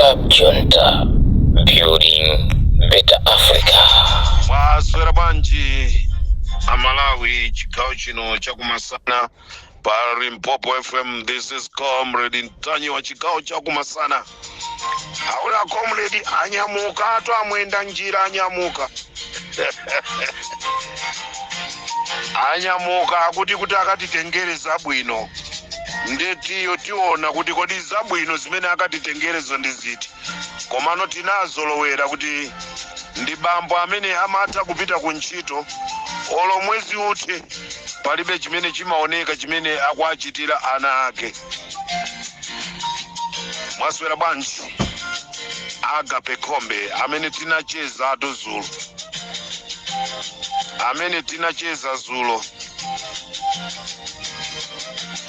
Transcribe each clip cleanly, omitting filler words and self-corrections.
Club Junta, building better Africa. Mwaswera bwanji Amalawi, chigawo chino chakumasana pa Limpopo FM? This is Comrade Ntanyiwa, chigawo chakumasana. Aula comrade anyamuka ato, amwenda njira anyamuka, anyamuka akuti kuti akatitengere zabwino. Ndetiyo tiona kuti kodi zabwino zimene akatitengerezo ndi ziti. Komano tinazolowera kuti ndi bambo amene amatha kupita ku ntchito olo mwezi uthe, palibe chimene chimaoneka chimene akuachitira ana ake. Mwaswera bwanji Agape Khombe, amene tinacheza atu zulo, amene tinacheza zulo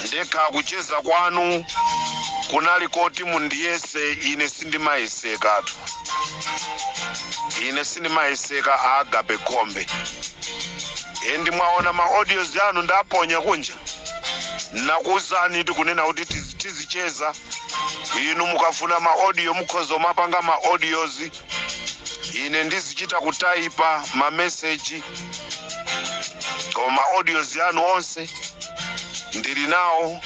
ndekha? Kucheza kwanu kunali koti mundiyese ine. Sindimayesekatu ine, sindimayeseka Agape Khombe. And mwaona ma audios anu ndaponya kunja. Nakuwuzani tikunena kuti tizicheza. Inu mukafuna ma audio mukhoza mapanga ma audios, ine ndizichita kutaipa ma message, koma ma audios anu onse ndili nawo.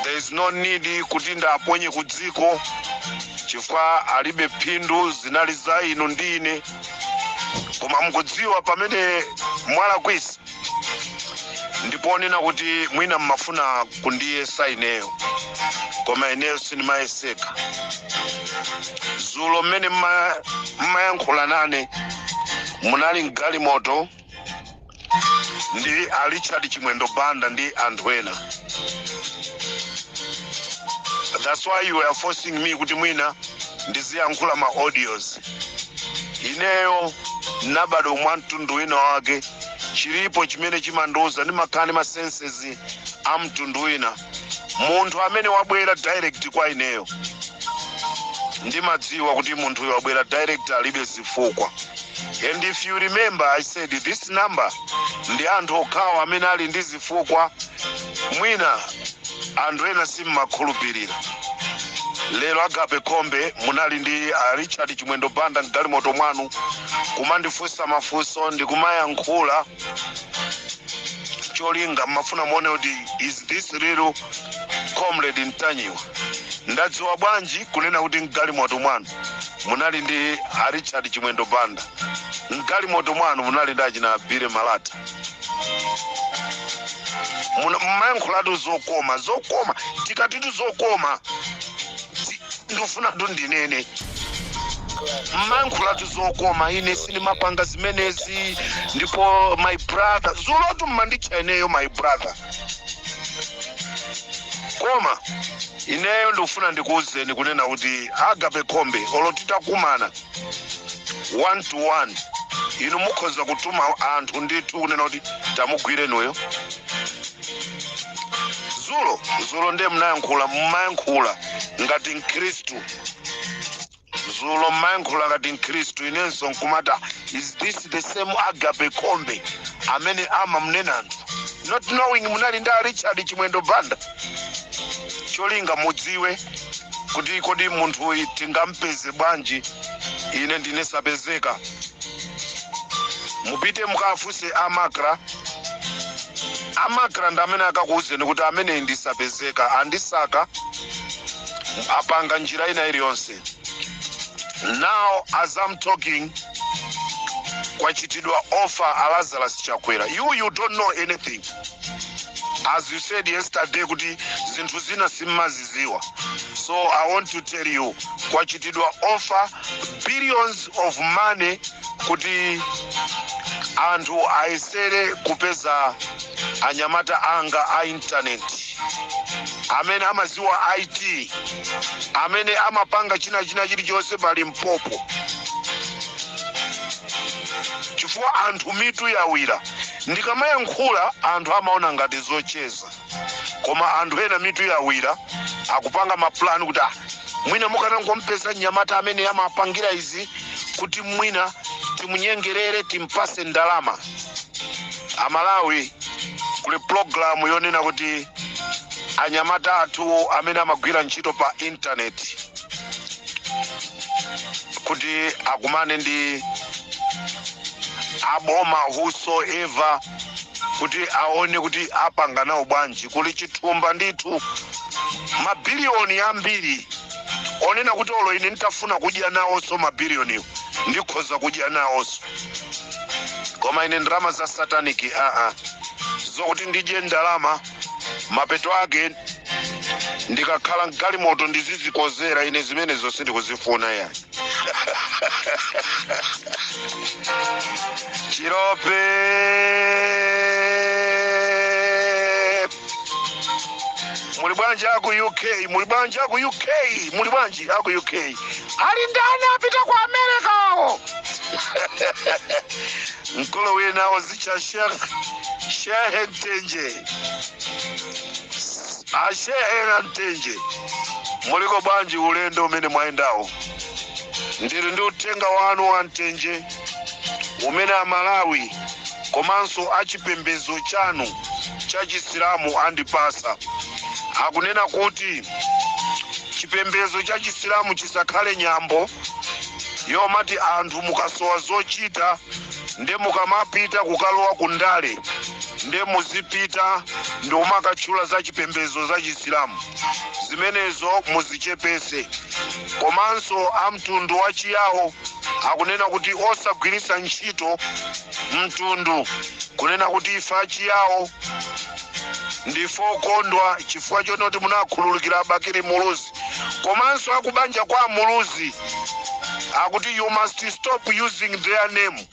There is no need kuti ndaponye ku dziko chifukwa alibe phindu, zinali za inu ndi ine. Koma mukudziwa pamene mwalakwisa, ndiponena kuti mwina mmafuna kundiyesa ineyo, koma ineyo sindimayeseka. Zulo mmene mmayankhula nane munali mgalimoto ndi a Richard Chimwendo Banda ndi anthu ena. That's why you were forcing me kuti mwina ndiziyankhula ma audios. Ineyo nabadwa mwa mtundu wina wake, chilipo chimene chimandiuza, ndimakhala ndi ma senses a mtundu wina. Munthu amene wabwera direct kwa ineyo, ndimadziwa kuti munthu uyu wabwera direct, alibe zifukwa. And if you remember, I said this number ndi anthu okhawo amene ali ndi zifukwa. Mwina anthu ena simmakhulupirira. Lero Agape Khombe munali ndi a Richard Chimwendo Banda mgalimoto mwanu, kumandifunsa mafunso ndikumayankhula. Cholinga mmafuna muone kuti is this real Comrade Ntanyiwa? Ndadziwa bwanji kunena kuti mgalimoto mwanu munali ndi a Richard Chimwendo Banda, mgalimoto mwanu munali ndi achina Bile Malata? Mmayankhulatu zokoma zokoma. Tikatitu zokoma, ndifuna tu ndinene, mmayankhulatu zokoma. Ine sindimapanga zimenezi, ndipo my brother, zulotu mmanditcha ineyo my brother. Koma ineyo ndikufuna ndikuwuzeni kunena kuti Agape Khombe, olo titakumana one to one, inu mukhoza kutuma anthu ndithu kunena kuti tamugwirenuyo. Zulo zulo ndiye mnayankhula, mmayankhula ngati Mkhristu. Zulo mmayankhula ngati Mkhristu, inenso nkumata, is this the same Agape Khombe amene amamnena anthu, not knowing munali ndi a Richard Chimwendo Banda? Cholinga mudziwe kuti kodi munthu uyu tingampeze bwanji. Ine ndine sapezeka. Mupite mukafunse a MACRA. A MACRA ndi amene akakuwuzeni kuti ameneyi ndisapezeka, andisaka, apanga njira ina iliyonse. Now as I'm talking, kwachitidwa offer a Lazarus Chakwera. You don't know anything, as you said yesterday kuti zinthu zina simmaziziwa. So I want to tell you, kwachitidwa offer billions of money kuti anthu ayesere kupeza anyamata anga a internet amene amaziwa IT, amene amapanga china china chilichonse pa Limpopo, chifukwa anthu mitu yawira. Ndikamayankhula anthu amaona ngati zocheza, koma anthu ena mitu yawira, akupanga mapulani kuti ah, mwina mukanangompeza mnyamata amene amapangira izi kuti mwina timunyengerere, timpase ndalama. Amalawi, kuli pulogalamu yonena kuti anyamata athu amene amagwira ntchito pa intaneti Kuti akumane ndi aboma, whosoever, kuti aone kuti apanga nawo bwanji. Kuli chithumba ndithu, mabiliyoni ambiri, onena kuti olo ine nditafuna kudya nawonso mabiliyoniwo, ndikhoza kudya nawonso. Koma ine ndalama za satanic, aa, zokuti ndidye ndalama, mapeto ake ndikakhala mgalimoto ndizizikozera ine, zimenezo sindikuzifuna yani. Chirope, muli bwanji aku UK? Muli bwanji aku UK? Muli bwanji aku UK? Ali ndani apita ku America awo? Mkulu wina wozicha Shehe Mtenje, ashehe na Mtenje, muliko bwanji ulendo umene mwayendawo? Ndili ndi uthenga wanu wa Mtenje umene Amalawi komanso achipembedzo chanu cha Chisilamu andipasa. Akunena kuti chipembedzo cha Chisilamu chisakhale nyambo yomati anthu mukasowa zochita nde mukamapita kukalowa ku ndale, nde muzipita ndi umakatchula za chipembedzo za Chisilamu. Zimenezo muzichepese. Komanso amtundu wa Chiyawo akunena kuti osagwiritsa ntchito mtundu kunena kuti ife Achiyawo ndife okondwa chifukwa chonoti munakhululukira Bakili Muluzi. Komanso akubanja kwa Muluzi akuti you must stop using their name.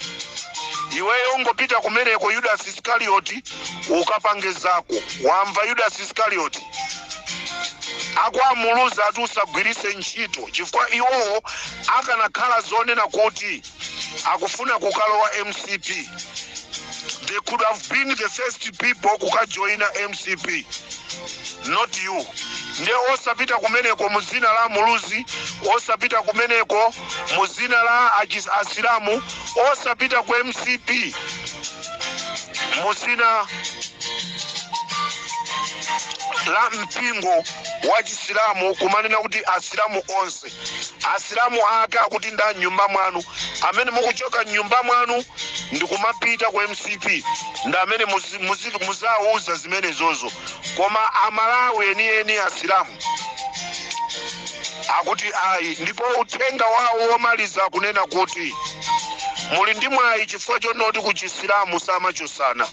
Iweyo ungopita kumeneko, Yudas Iskarioti, ukapange zako. Wamva, Yudas Iskarioti? Akwa Muluzi ati usagwiritse ntchito, chifukwa iwowo akanakhala zonena kuti akufuna kukalowa MCP, they could have been the first people kukajoina MCP, not you. Ndiye osapita kumeneko mu dzina la Muluzi, osapita kumeneko mu dzina la Asilamu, osapita ku MCP mu dzina la mpingo wa Chisilamu, kumanena kuti Asilamu onse. Asilamu ake akuti nda nyumba mwanu amene mukuchoka nyumba mwanu ndikumapita ku MCP, ndi amene muzawuza zimenezozo. Koma Amalawi enieni Asilamu akuti ayi. Ndipo uthenga wawo womaliza kunena kuti muli ndi mwayi chifukwa chonoti ku Chisilamu samachosana.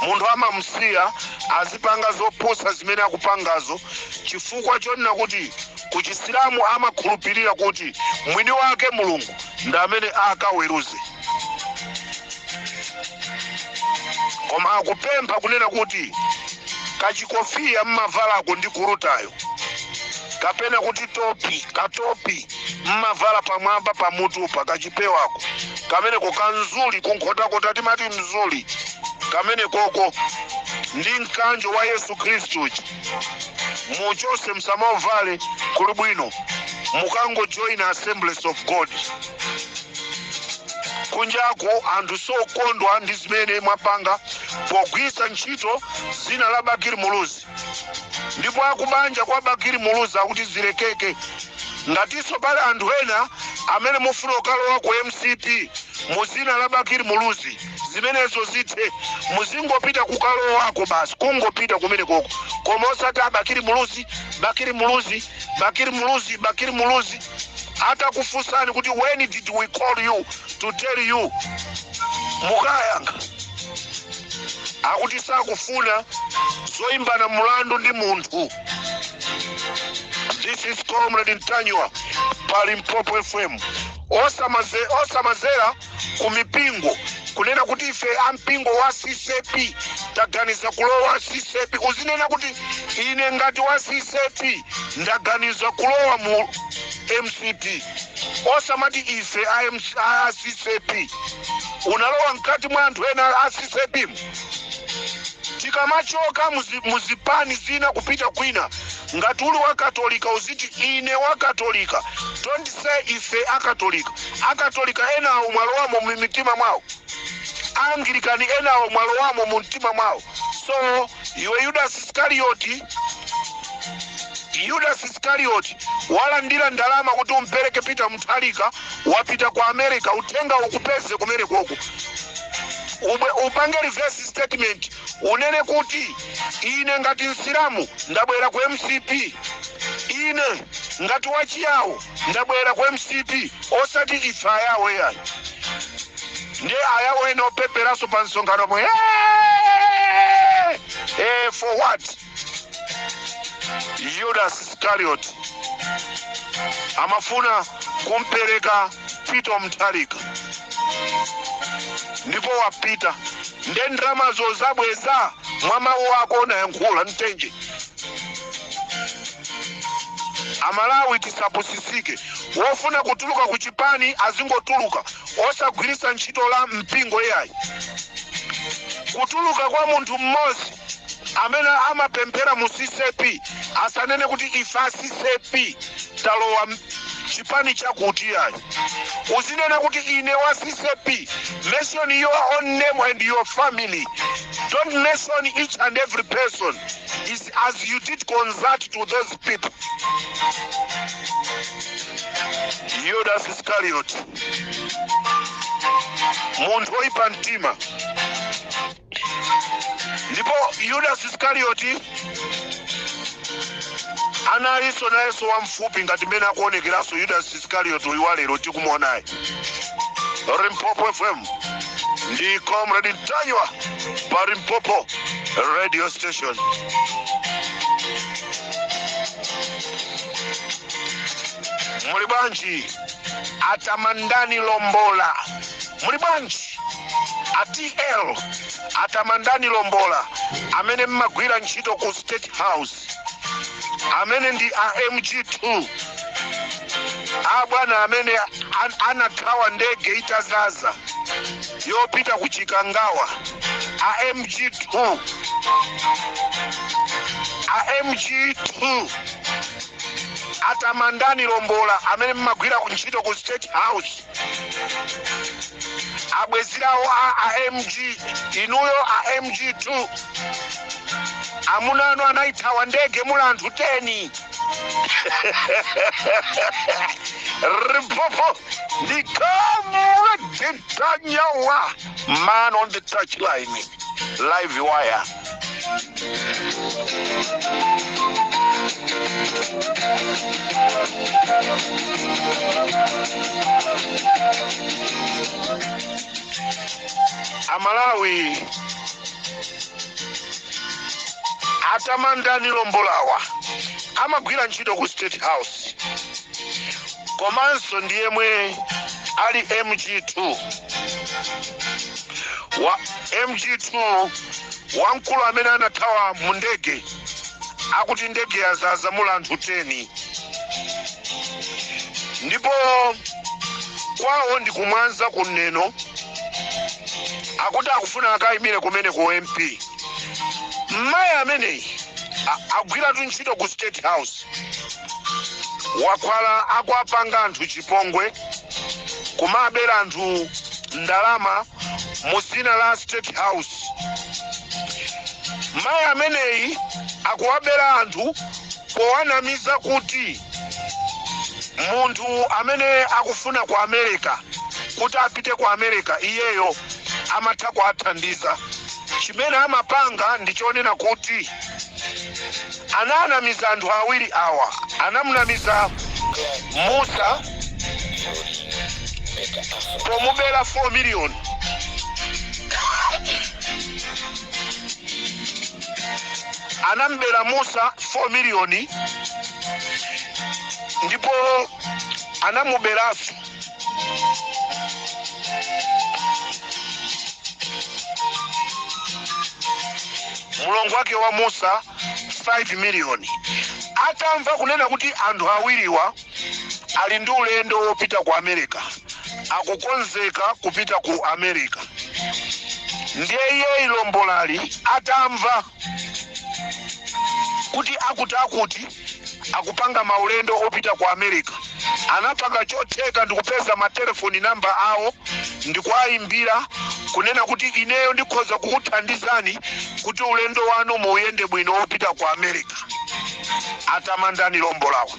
Munthu amamsiya azipanga zopusa zimene akupangazo, chifukwa chonena kuti ku Chisilamu amakhulupirira kuti mwini wake Mulungu ndi amene akaweruze. Koma akupempha kunena kuti kachikofiya mmavalako ndi kurutayo, kapena kuti topi, katopi mmavala pamwamba pamutupa, kachipewako kameneko, kanzuli kunkhotakota timati mzuli, kamene koko ndi mkanjo wa Yesu Khristuchi, muchose, msamauvale. Kuli bwino mukangojoina Assemblies of God. Kunjaku anthu sokondwa ndi zimene mwapanga pogwiritsa ntchito dzina la Bakili Muluzi. Ndipo akubanja kwa Bakili Muluzi akuti zilekeke. Ngatinso pali anthu ena amene mufuna kukalowa ku MCP mu dzina la Bakili Muluzi, zimenezo zithe. Muzingopita kukalowako basi, kungopita kumene koko, koma osati Abakili Muluzi, Bakili Muluzi, Bakili Muluzi, Bakili Muluzi. Atakufunsani kuti, "When did we call you to tell you?" mukayankha. Akuti sakufuna zoyimbana mulandu ndi munthu. This is Comrade Ntanyiwa pa Limpopo FM. Osamazera ku mipingo kunena kuti ife ampingo wa CCP taganiza kulowa CCP. Uzinena kuti ine ngati wa CCP ndaganiza kulowa mu MCP, osamati ife a MC a CCP. Unalowa mkati mwa anthu ena a CCP. Tikamachoka muzipani zina kupita kwina, ngati uli wa Katolika uziti ine wa Katolika. Don't say ife Akatolika. Akatolika enawo mwalowamo mu mitima mwawo, Angilikani enawo mwalowamo mu mtima mwawo. So iwe Yudas Iskarioti, Judas Iscariot walandira ndalama kuti umpereke Peter Mutharika, wapita ku America. Uthenga ukupeze kumene koko. Upange reverse statement, unene kuti ine ngati Msilamu ndabwera ku MCP, ine ngati wachiyawo ndabwera ku MCP, osati ife Ayawo yayi. Ndiye Ayawo ena opeperanso pa msonkhano pomwe, for what? Judas Iscariot amafuna kumpereka Peter Mutharika ndipo wapita. Nde ndalamazo zabweza mwa mawu ako unayankhula mtenje. Amalawi, tisapusisike. Wofuna kutuluka ku chipani azingotuluka, osagwiritsa ntchito la mpingo iyayi. Kutuluka kwa munthu mmodzi amene amapemphera mu CCAP asanene kuti ife a CCAP talowa chipani chakuti iyayi. Uzinena kuti ine wa CCAP. Mention your own name and your family. Don't mention each and every person. Is as you did consult to those people. Judas Iscariot, munthu oyipa mtima. Ndipo Judas Iscariot analinso nayenso wamfupi ngati mmene akuonekeranso Judas Iscariot uyu wa lero tikumuonayi. Limpopo FM, ndi Comrade Ntanyiwa pa Limpopo Radio Station. Muli bwanji Atamandani Lombola? Muli bwanji atl Atamandani Lombola amene mmagwira ntchito ku State House, amene ndi a MG2 abwana amene anathawa ndege itazaza yopita ku Chikangawa? A MG2, a MG2 Atamandani Lombola amene mmagwira ku ntchito ku State House, abwezirawo a AMG, inuyo a MG2, amuna anu anayithawa ndege muli anthu 10. Limpopo, ndi Comrade Ntanyiwa, man on the touchline, live wire. Amalawi, Atamandani Lombolawa amagwira ntchito ku State House, komanso ndi yemwe ali MG2 wa MG2 wamkulu amene anathawa mu ndege, akuti ndege yazaza muli anthu 10. Ndipo kwawo ndi kumwanza kuneno. Akuti akufuna akayimire kumene ku MP. Mayi ameneyi agwiratu ntchito ku State House, wakwala akuapanga anthu chipongwe, kumabera anthu ndalama mu dzina la State House. Mayi ameneyi akuwabera anthu powanamiza kuti munthu amene akufuna ku America, kuti apite ku America, iyeyo amatha kuathandiza. Chimene amapanga ndi chonena kuti ananamiza anthu awiri awa. Anamunamiza Musa Building Better Africa. pomubera 4 million. Anambera Musa 4 million, ndipo anamuberanso mlongo wake wa Musa 5 million. Atamva kunena kuti anthu awiriwa ali ndi ulendo wopita ku America, akukonzeka kupita ku America, ndiye iye Lombolali atamva kuti akuti akupanga maulendo opita ku America, anapanga chotheka ndikupeza matelefoni namba awo ndikuayimbira kunena kuti ineyo ndikhoza kukuthandizani kuti ulendo wanu muyende bwino wopita ku America. Atamandani Lombolawa.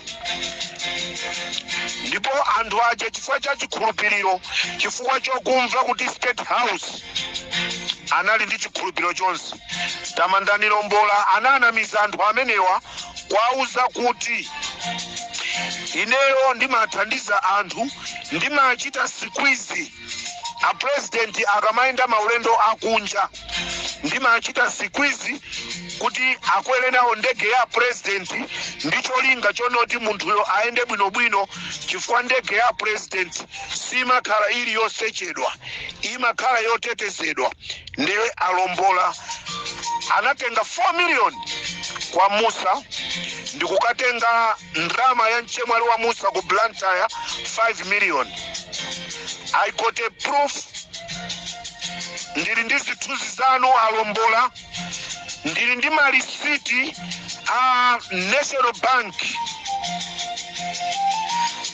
Ndipo anthu aja, chifukwa cha chikhulupiriro, chifukwa chokumva kuti State House anali ndi chikhulupiriro chonse, Tamandani Lombola ananamiza anthu amenewa kwauza kuti ineyo ndimathandiza anthu, ndimachita squeeze a president akamayenda maulendo akunja, ndimachita squeeze kuti akwere nawo ndege ya president ndi cholinga chonoti munthuyo ayende bwinobwino, chifukwa ndege ya president simakhala ili yosechedwa, imakhala yotetezedwa. Ndiye Alombola anatenga 4 million kwa Musa ndikukatenga ndrama ya mchemwali wa Musa ku Blantyre, 5 million. I got a proof. Ndili ndi zithunzi zanu, Alombola. Ndili ndi malisiti a National Bank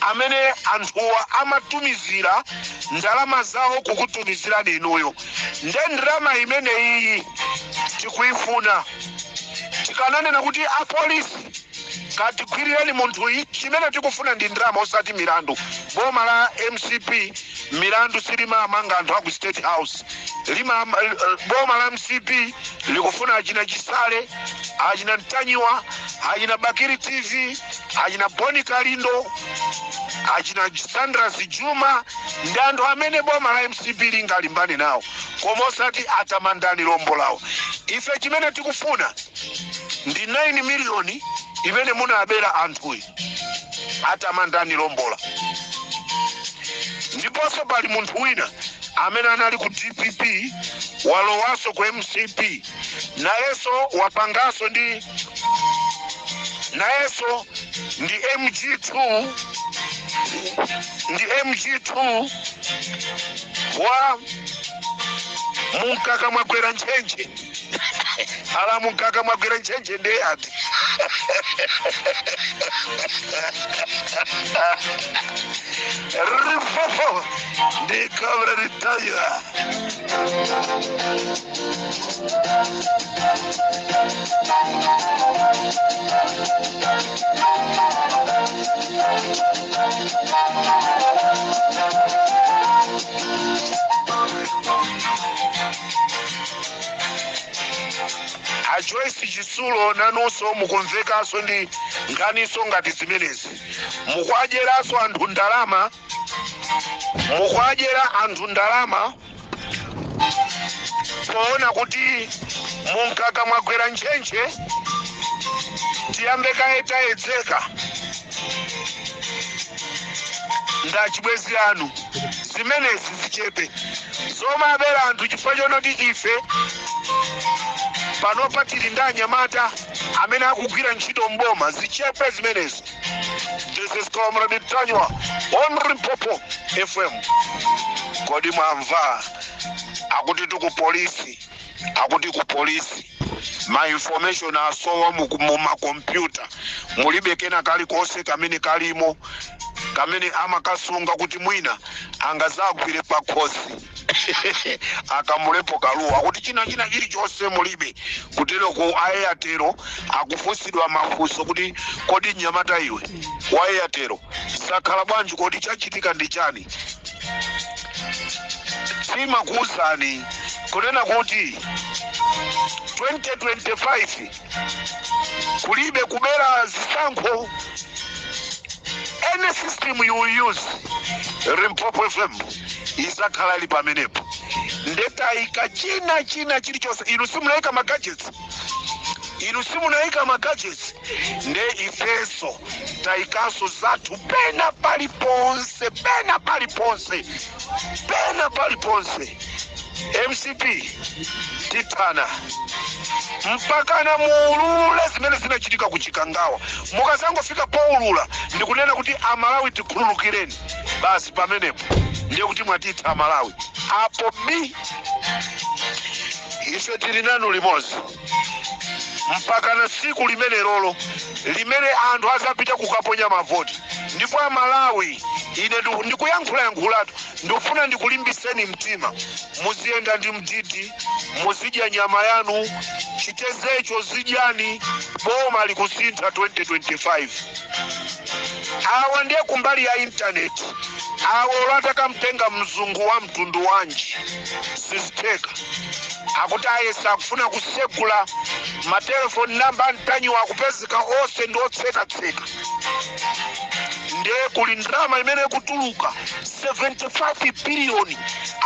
amene anthuwa amatumizira ndalama zawo kukutumizirani inuyo. Nde ndalama imene iyi tikuifuna. Tikananena kuti apolisi katigwirireni munthuyi, chimene tikufuna ndi ndalama, osati milandu. Boma la MCP milandu silimamanga anthu aku State House. Lima, boma la MCP likufuna achina Chisale, achina Mtanyiwa, achina Bakiri TV, achina Boni Kalindo, achina Sandras Juma, ndi anthu amene boma la MCP lingalimbane nawo, koma osati Atamandani Lombolawo. Ife chimene tikufuna ndi 9 miliyoni imene munabera anthuyi, Atamandani Lombola. Ndiponso pali munthu wina amene anali ku DPP, walowanso ku MCP, nayenso wapanganso ndi nayenso ndi MG2, ndi MG2 wa munkaka mwagwera ntchentche. Ala, munkaka mwagwera ntchentche ndiye ati Limpopo ndi Comrade Ntanyiwa. A Joyce Chisulo, nanunso mukumvekanso ndi nkhaniso ngati zimenezi. Mukwajeranso anthu ndalama, mukwajera anthu ndalama poona kuti munkaka mwagwera ntchentche. Tiyambe kaye tayedzeka ndachibwezi anu. Zimenezi zichepe, zomabera anthu, chifukwa chonoti ife panopa tili ndi anyamata amene akugwira ntchito mboma. Zichepe zimenezi. This is Comrade Ntanyiwa on Limpopo FM. Kodi mwamva? Akuti ku polisi, akuti ku polisi ma information asowa mu makompyuta, mulibe kena kalikonse kamene kalimo kamene amakasunga kuti mwina angazagwire pakhosi akamulepo kaluwa. Kuti china china chilichonse mulibe. Kuteroko a Airtel akufunsidwa mafunso kuti kodi mnyamata iwe wa Airtel, zakhala bwanji? Kodi chachitika ndi chani? Timakuwuzani kunena kuti 2025 kulibe kubera zisankho. Any system you use, Limpopo FM izakhala ili pamenepo. Ndetayika china china chilichonse. Inu simunayika ma gadgets, inu simunayika ma gadgets, nde ifenso tayikanso zathu pena paliponse, pena paliponse, pena paliponse. MCP tithana mpakana muulule zimene zinachitika ku Chikangawa. Mukazangofika poulula ndikunena kuti Amalawi tikhululukireni, basi, pamenepo ndiye kuti mwatitha Amalawi. Apo bi, ife tili nanu limodzi mpaka na tsiku limene lolo limene anthu azapita kukaponya mavoti. Ndipo Amalawi, ine ndikuyankhulayankhulatu, ndikufuna ndikulimbiseni mtima. Muziyenda ndi mdidi, muzidya nyama yanu, chitezecho zidyani. Boma likusintha 2025. Awa ndiye kumbali ya intaneti, awo olwatakamtenga mzungu wa mtundu wanji sizitheka. Akuti ayesa akufuna kusegula matelefoni namba antanyiwa, akupezeka onse ndi otsekatseka. Ndiye kuli ndalama imene ikutuluka, 75 biliyoni,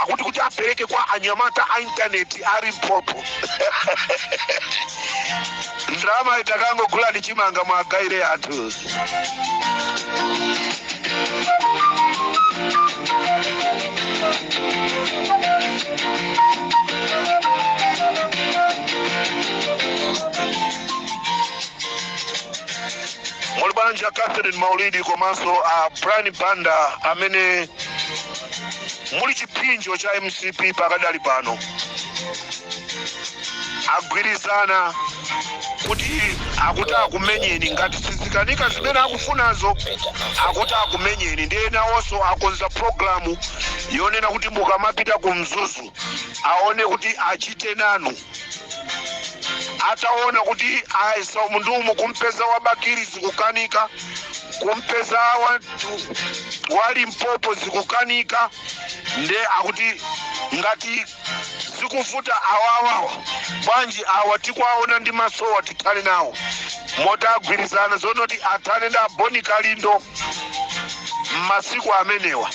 akuti kuti apereke kwa anyamata a intaneti a Limpopo. Ndalama itakangogula ndi chimanga mwagaire anthu. Muli bwanji Catherine Maulidi komanso a Brian Banda amene muli chipinjo cha MCP pakadali pano? Agwirizana kuti akuti akumenyeni ngati sizikanika zimene akufunazo, akuti akumenyeni. Ndiye nawonso akonza programu yonena kuti mukamapita ku Mzuzu aone kuti achite nanu. Ataona kuti ayesa umu ndi umu kumpeza wa Bakili zikukanika, kumpeza wa Limpopo zikukanika, nde akuti ngati zikuvuta awawawa, bwanji awa tikuwaona ndi masowa tithane nawo? Moti agwirizana zonoti athane ndi aboni Kalindo m'masiku amenewa.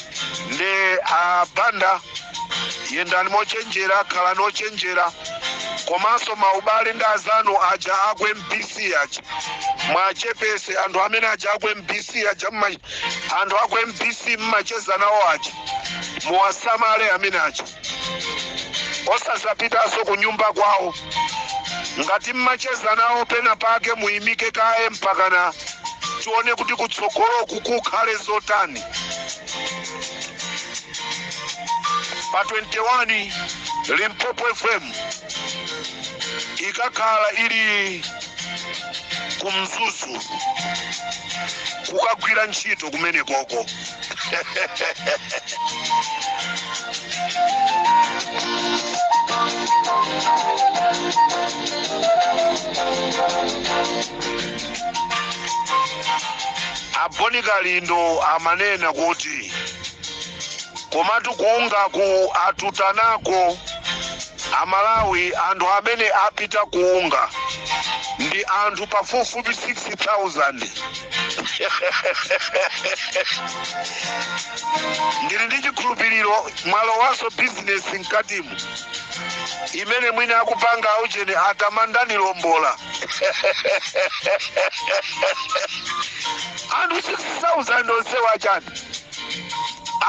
Nde abanda, yendani mochenjera, khalani ochenjera, komanso maubale ndi azanu aja aku MBC aja mwachepese. Anthu amene aja aku MBC aja, anthu aku MBC mmacheza nawo aja, muwasamale amene aja, osazapitanso ku nyumba kwawo. Ngati mmacheza nawo pena pake, muyimike kaye mpakana tione kuti kutsogoloku kukhale zotani. Pa 21 Limpopo FM ikakhala ili ku Mzuzu kukagwira ntchito kumene koko. Aboni Kalindo amanena kuti komatu kuungaku atutanako Amalawi. Anthu amene apita kuunga ndi anthu pafupifupi 6000. Ndili ndi chikhulupiriro mwalowanso bizinesi mkatimu imene mwina akupanga aucheni atamandani lombola. Anthu 6000 onsewa achani?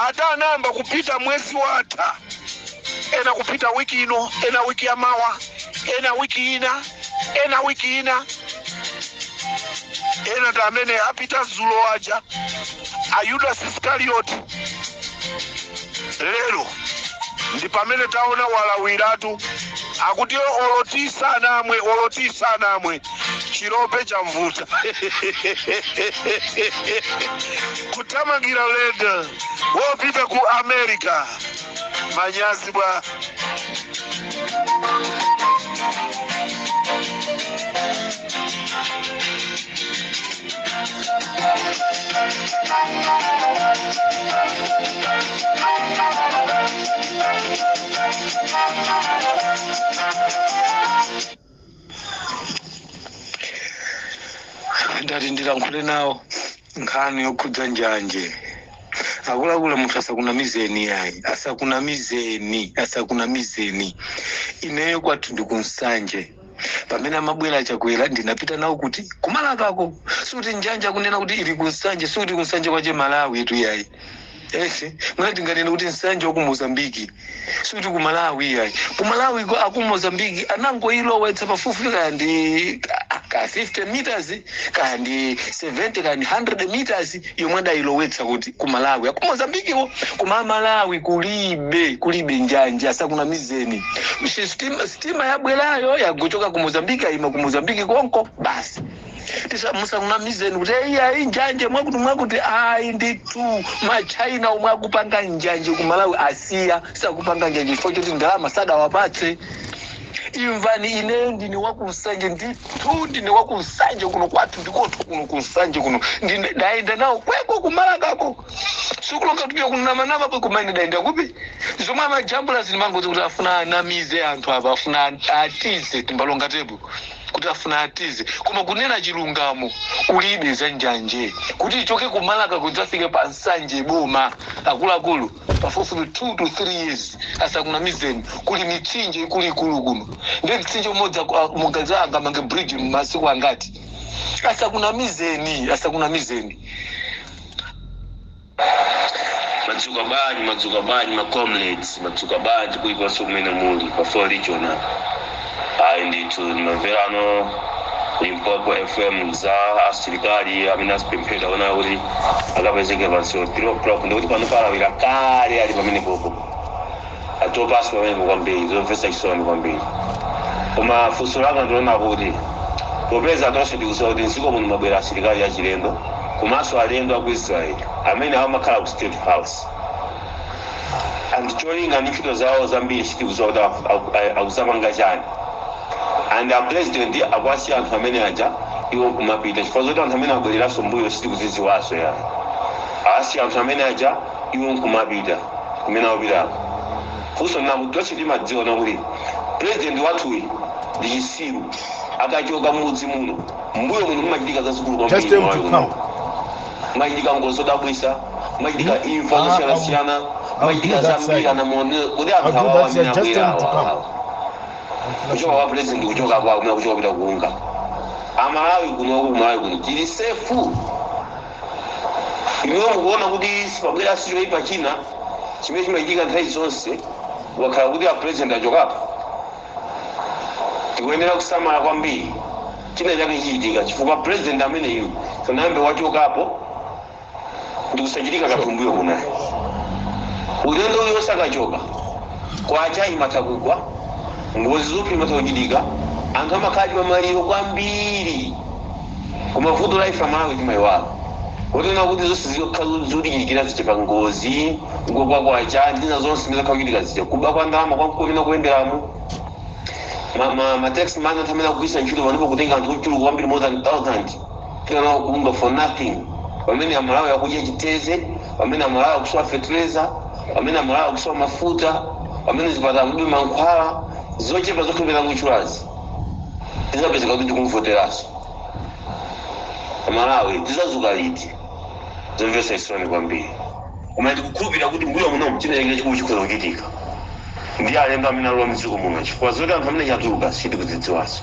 Ata anayamba kupita mwezi watha, ena kupita wiki ino, ena wiki yamawa, ena wiki ina, ena wiki ina, ena ta amene apita zulo aja a Yudas Iskarioti. Lero ndi pamene taona walawiratu, akuti oloti sanamwe, oloti sanamwe, chilope chamvuta kuthamangira ulendo wopita ku America. Manyazi bwa? Ndati ndilankhule nawo nkhani yokhudza njanje. Akuluakulu, munthu asakunamizeni yayi, asakunamizeni, asakunamizeni. Ineyo kwathu ndikunsanje. Pamene amabwera Chakwera, ndinapita nawo kuti kumalakako. Sikuti njanje akunena kuti ili kunsanje, sikuti kunsanje kwache Malawi tu yayi. Ese mwina tinganene kuti Nsanje waku Mozambiki, sikuti ku Malawi yayi. Ku Malawi aku Mozambiki anangoilowetsa pafupifupi kaya ndi ka 50 meters, kaya ndi 70, kaya ndi 100 meters yomwe adayilowetsa kuti ku Malawi aku Mozambikiko. Koma Malawi kulibe, kulibe njanje, asakunamizeni. Sitima yabwerayo yagochoka ku Mozambiki, ayima ku Mozambiki konko basi. Musakunamizeni kuti eyi ayi njanje mwakuti mwakuti, ayi ndithu. Machina omwe akupanga njanje ku Malawi asiya, sakupanga njanje chifukwa choti ndalama sadawapatse. Imvani, ineyo ndine wakunsanje ndithu, ndine wakunsanje kuno kwathu, ndikothu kuno kunsanje kuno. Ndine dayenda nawo kweko kumalakako, sikulonga tupita kunamanama po kumaine dayenda kupi zomwe amajambula zinimangozi kuti afuna anamize anthu apa, afuna atize timbalonga tepo kuti afuna atize. Koma kunena chilungamo, kulibe za njanje kuti ichoke kumalaka kudzafike pa Nsanje boma, akuluakulu, pafupifupi 2 to 3 years. Asakunamizeni, kuli mitsinje ikuluikulu kuno, ndi mtsinje umodzi mugaza angamange bridge masiku angati? Asakunamizeni, asakunamizeni. Madzuka bwanji, madzuka bwanji ma comrades, madzuka bwanji kulikonse kumene muli pa 4 Region apa. Ayi ndithu, ndimamverano Limpopo FM za asilikali amene azipemphera ona kuti akapezeke pansi 3 o'clock, ndikuti pano palawira kale ali pamene popo atopanso pamenepo kwambiri. Zomvetsa chisoni kwambiri. Koma funso langa ndiona kuti popeza tonse tikudziwa kuti mdziko muno mabwera asilikali achilendo komanso alendo aku Israeli amene amakhala ku State House, and cholinga ndi ntchito zawo zambiri sitikudziwa kuti akuzapanga chani, and a president akuwasiya anthu amene aja iwo nkumapita, chifukwa zoti anthu amene abwereranso mbuyo sitikuzidziwanso yani. Asiya anthu amene aja iwo nkumapita kumene akupitako. Funso nakuti tonse timadziwa nakuti president wathuyi ndi chisiru, akachoka mudzi muno mbuyo muno mumachitika zazikulu Just kwambiri. tell him to Malawi come. Machitika ngozi zodabwisa, machitika imfa Ah, zosiyanasiyana, I'll do machitika that zambiri side. anamuone kuti I'll anthu do awawa that side. amene Just tell abwera him to come. awa kuchoka kwa president, kuchoka kwa kumene kuchoka kupita kuunga amalawi kuno, kumalawi kuno tili safe. Inuyo mukuona kuti sipabwera sichoipa china chimene chimachitika nthawi zonse wakhala kuti a president achokapo? Tikuyenera kusamala kwambiri, china chake chichitika, chifukwa president ameneyu sanayambe wachokapo ndi kusachitika kanthu mbuyo kunayi. Ulendo uyo sakachoka, kwacha imatha kugwa, ngozi zopsa imatha kuchitika, anthu amakhala pamaliro kwambiri. Koma vuto la ife Amalawi timayiwala kotena kuti zonse zikakhala zikuchitikira zichepa, ngozi, kugwa kwacha ndina zonse zimene kuchitika zija, kuba kwa ndalama kwamkulu kuyenderamo ma tax man, anthu amene akugwiritsa ntchito panopo kutenga anthu ochuluka kwambiri, more than 1000 kila nawo kuunga for nothing, pamene Amalawi akudya chiteze, pamene Amalawi akusowa fertilizer, pamene Amalawi akusowa mafuta, pamene zipatala mulibe mankhwala. Zochepa zokhulupirira kutchulazi tizapezeka kuti tikumvoteranso. Amalawi tizazuka liti? Zomvetsa chisoni kwambiri, koma ndikukhulupirira kuti mbuyo muno china chake chikulu chikhoza kuchitika ndi alendo amene alowa mdziko muno, chifukwa zoti anthu amene chatuluka sitikuzidziwanso.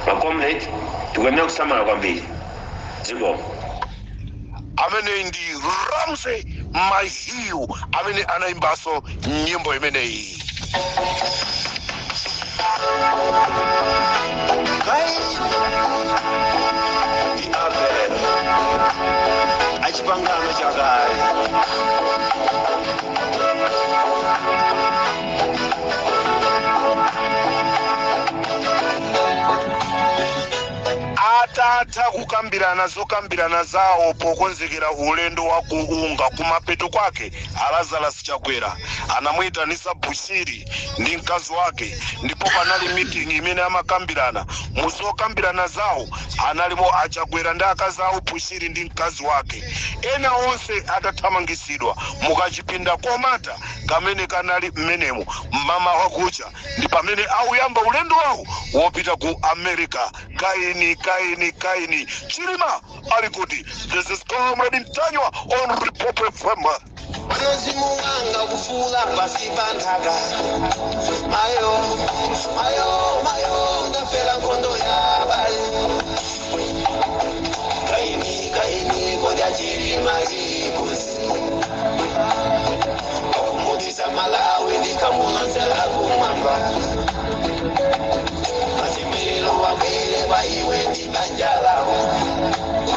Ma comrade, tikuyenera kusamala kwambiri dzikomo. Amene ndi Ramsey Mahiu amene anayimbanso nyimbo imeneyi. Kaini ndi Abele achipangano chakale. Atatha kukambirana zokambirana zawo pokonzekera ulendo wa kuunga, kumapeto kwake Alazarus Chakwera anamuyitanisa Bushiri ndi mkazi wake, ndipo panali meeting imene amakambirana. Muzokambirana zawo analimo aChakwera ndi akazi awo, Bushiri ndi mkazi wake, ena onse atathamangisidwa mukachipinda komata kamene kanali mmenemo. Mmama wakucha ndi pamene auyamba ulendo wawo wopita ku America. Kaini, Kaini, Kaini, Chilima ali kuti? This is Comrade Mtanyiwa on Limpopo FM. Pano mzimu wanga kufula pasi pa nthaka. Mayo, mayo, mayo, ndafera nkhondo ya bale. Kaini, Kaini, kodya Chilima chikuzi wakumutisa Malawi ndikamulonzela kumwamba. Matemberero wabwere kwa iwe ndi banja lako.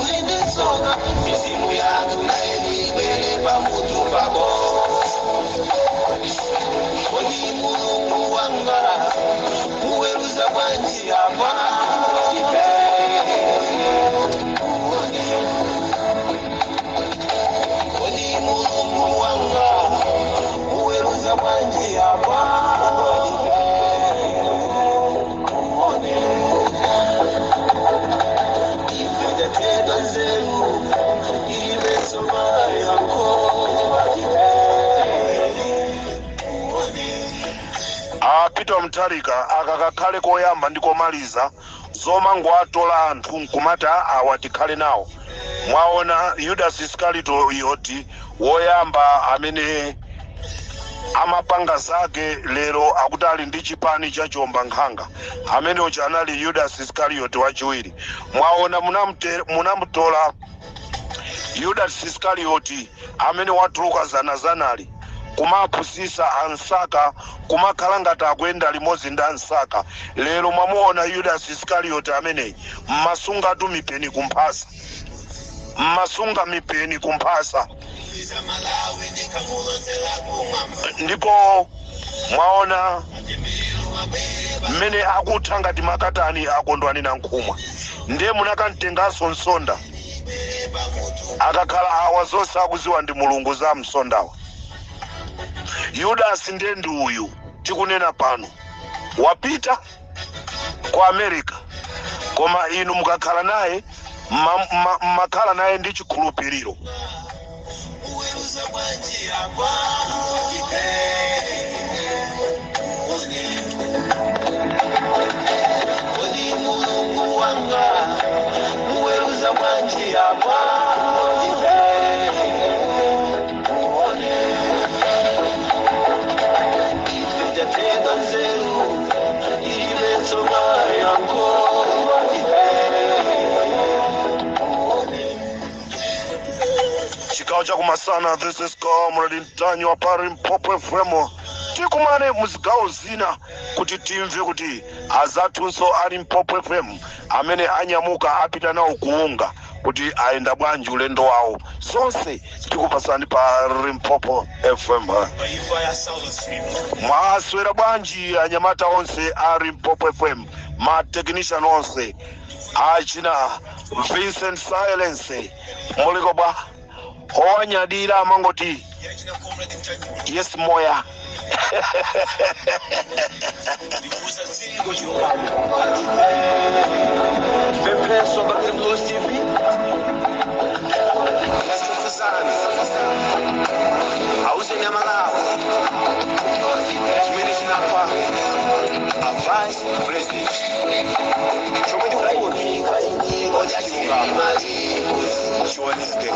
Ulinditsoka mizimu yanthu naye nibwere pamutu pako. Kodi Mulungu wanga muweruza bwanji apa? Kodi Mulungu Peter Mutharika akakakhale koyamba ndi komaliza zomangowatola anthu nkumati awa tikhale nawo. Mwaona Judas Iskarioti woyamba amene amapanga zake, lero akuti ali ndi chipani cha chiomba nkhanga. Amene uja anali Judas Iskarioti wachiwiri. Mwaona munamutola Judas Iskarioti amene watuluka zanazanali kumaphunzitsa ansaka, kumakhala ngati akuyenda limodzi ndi ansaka. Lero mwamuona Judas Iskarioti ameneyi, mmasungatu mipeni kumphasa, mmasunga mipeni kumphasa. Ndipo mwaona mmene akutha ngati makatani akondwani na nkhumwa. Ndiye munakamtenganso Msonda, akakhala awa zonse akuziwa ndi Mulungu za Msondawa. Yudasi ndiye ndi uyu tikunena pano, wapita ku America, koma inu mukakhala naye mmakhala naye ndi chikhulupiriro. Kodi Mulungu wanga muweruza bwanji apa? Muone ife tatenga nzeru ilibenso mayanko. Chigawo chakumasana, this is Comrade Mtanyiwa pa Limpopo FM. Tikumane muzigawo zina kuti timve kuti azathunso a Limpopo FM amene anyamuka apita nawo kuunga kuti ayenda bwanji ulendo wawo. Zonse tikupasani pa Limpopo FM. Mwaswera bwanji anyamata onse a Limpopo FM, ma technician onse achina Vincent Silence, muliko bwa? Owanyadira amangoti yes moya. Pempeso Bakri TV kasitufuzana auze nyamalawo chimene chinapa a vice president chomwe ndikufuna chilungamo chioneke.